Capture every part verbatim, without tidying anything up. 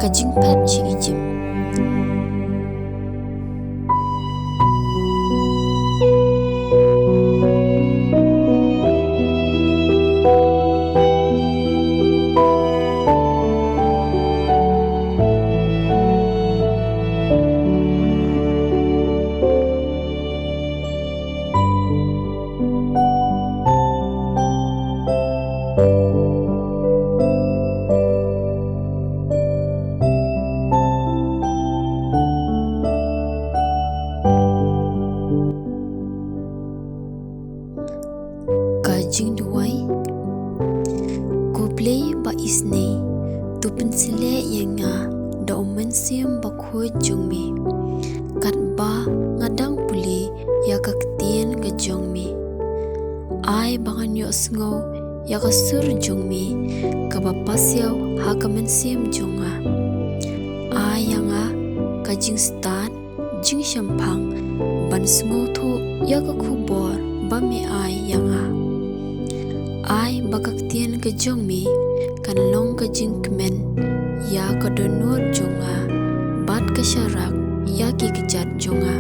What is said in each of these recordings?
Ka jingphet sha Ijipt. Ka jingduwai. Ko Blei ba isynei, to pynsleh ïa nga da u Mynsiem Bakhuid jong me, katba nga dang pule ïa ka ktien ka jong me. Ai ba ngan ïohsngew ïa ka sur jong me, kaba pasiaw ha ka mynsiem jong nga. Ai ïa nga ka jingstad, jingshemphang, ban sngewthuh ïa ka khubor ba me ai ïa nga. Ai ba ka ktien ka jong me kan long ka jingkmen ïa ka dohnud jong nga, bad ka sharak ïa ki kjat jong nga.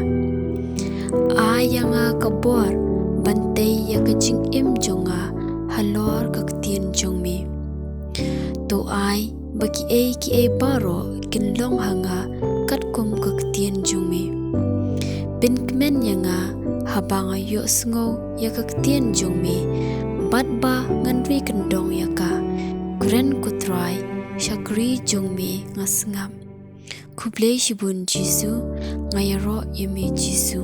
Ai ïa nga ka bor ban tei ïa ka jingim jong nga halor ka ktien jong me. To ai ba kiei kiei baroh kin long ha nga katkum ka ktien jong me. Pynkmen ïa nga haba nga ïohsngew ïa ka ktien jong me, bad ba ngan ri kyndong ïa ka. Kren ko Trai, shakri jong me nga sngap. Khublei shibun Jisu, nga ïaroh ïa me Jisu.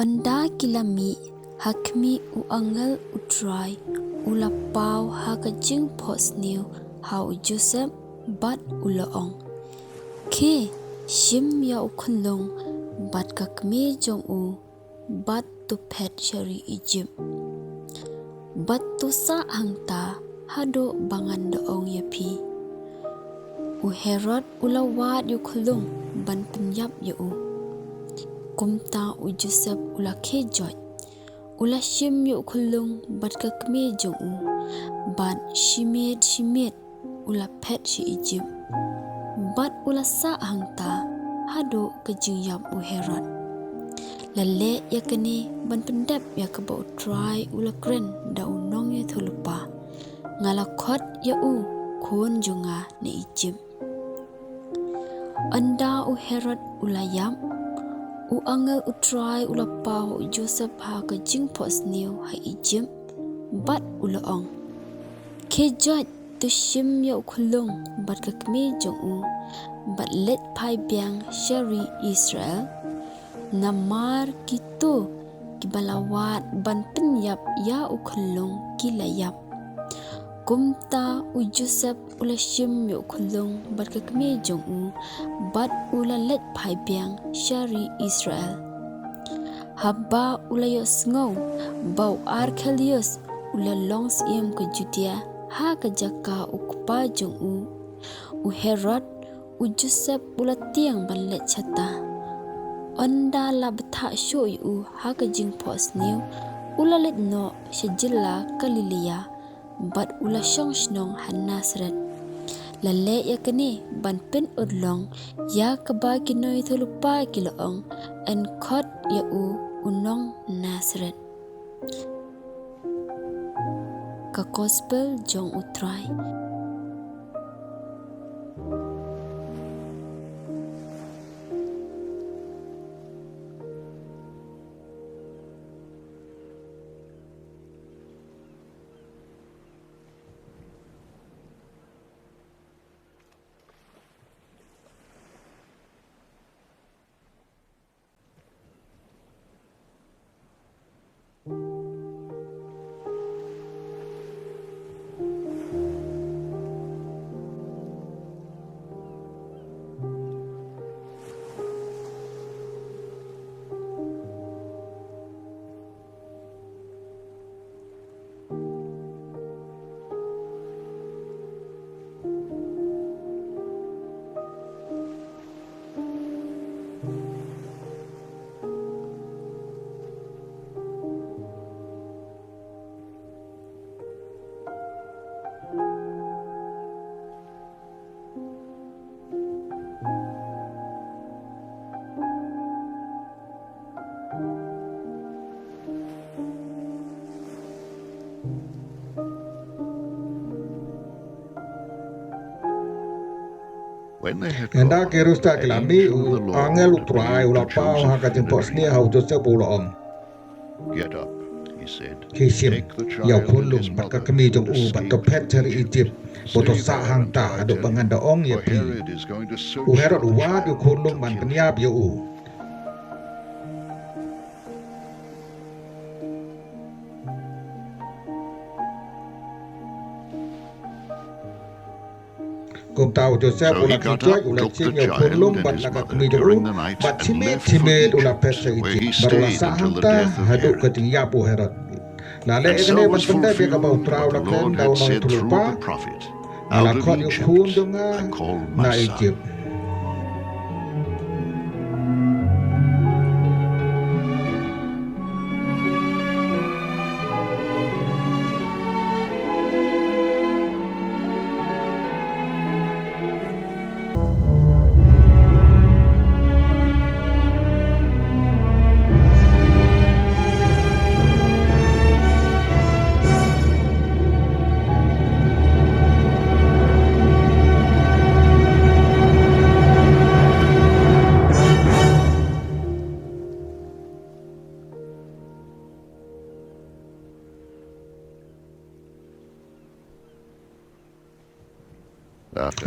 Ynda ki la mih ha khmih, u angel u Trai u la paw ha ka jingphohsniew ha u Joseph bad u la ong, khie, shim ïa u khyllung bad ka kmie jong u, bad to phet sha ri Ijipt. Bad to sah hangta haduh ba ngan da ong ïa phi. U Herod u la wad ïa u khyllung ban pynïap ïa u. Kumta u Joseph u la khie joit. U la shim ïa u khyllung bad ka kmie jong u, bad shi miet shi miet u la phet sha Ijipt. Bad u la sah hangta haduh ka jingïap u Herod. La leh ïa kane ban pyndep ïa kaba u Trai u la kren da u nongïathuhlypa, nga la khot ïa u khun jong nga na Ijipt. Ynda u Herod u la ïap, u angel u Trai u la paw ha u Joseph ha ka jingphohsniew ha Ijipt, bad u la ong, khie joit, to shim ïa u khyllung bad ka kmie jong u, bad leit phai biang sha ri Israel. Namar kito kiba la wad ban pynïap ïa u khyllung ki la ïap. Kumta u Joseph u la shim ïa u khyllung bad ka kmie jong u, bad u la leit phai biang sha ri Israel. Haba u la ïohsngew ba u Arkhelaus u la long syiem ka Judia ha ka jaka u kpa jong u, u Herod, u Joseph u la tieng ban leit shata. Ynda la bthah shuh ïa u ha ka jingphohsniew, u la leit noh sha jylla Galilaïa, bad u la shong shnong ha Nasareth. La leh ïa kane ban pynurlong ïa kaba ki nongïathuhlypa ki la ong, yn khot ïa u u nong Nasareth. Ka Gospel jong u Trai. Ynda ki riewstad ki la mih, u angel U Trai u la paw ha ka jingphohsniew ha u Joseph, u la ong, Khie shim ïa u khunlung bad ka kmie jong u bad to phet sha ri Ijipt, bad to sah hangta haduh ba ngan da ong ïa phi. U Herod u wad ïa u khunlung ban pynïap ïa u. Kumta u Joseph u la khie joit, u la shim ïa u khunlung bad la ka kmie jong u, bad shimet shimet u la phet sha Ijipt, bad u la sah hangta haduh ka jingïap u Herod. La leh ïa kane ban pyndep ïa kaba U Trai u la kren da u nongïathuhlypa, nga la khot ïa u khun jong nga na Ijipt.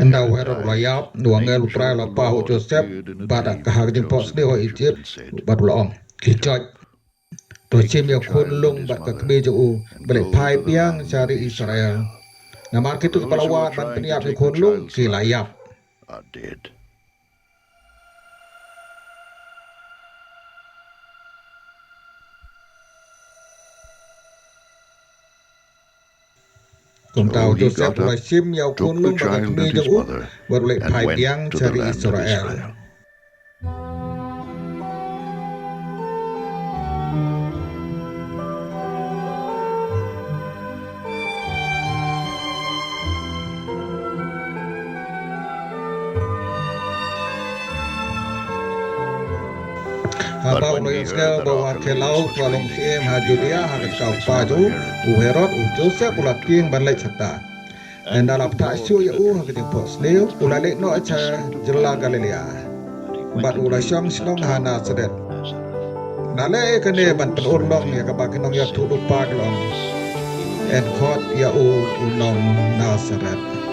Ynda u Herod u la ïap, u angel U Trai u la paw ha u Joseph bad ha ka jingphohsniew ha Ijipt, bad u la ong, Khie joit, to shim ïa u khunlung bad ka kmie jong u, bad leit phai biang sha ri Israel. Namar kito kiba la wad ban pynïap ïa u khunlung ki la ïap. Kumta u Joseph u la shim ïa u khunlung bad ka kmie jong u, bad u leit phai biang sha ri Israel. Haba u la ïohsngew ba u arkhelaus u la long syiem ha Judia ha ka jaka u kpa jong u, u Herod, u Joseph u la tieng ban leit shata. Ynda la bthah shuh ïa u ha ka jingphohsniew, u la leit noh sha jylla Galilea, bad u la shong shnong ha Nasareth. U la leh ïa kane ban pynurlong ïa kaba ki nongïathuhlypa ki la ong, yn khot ïa u u nong Nasareth.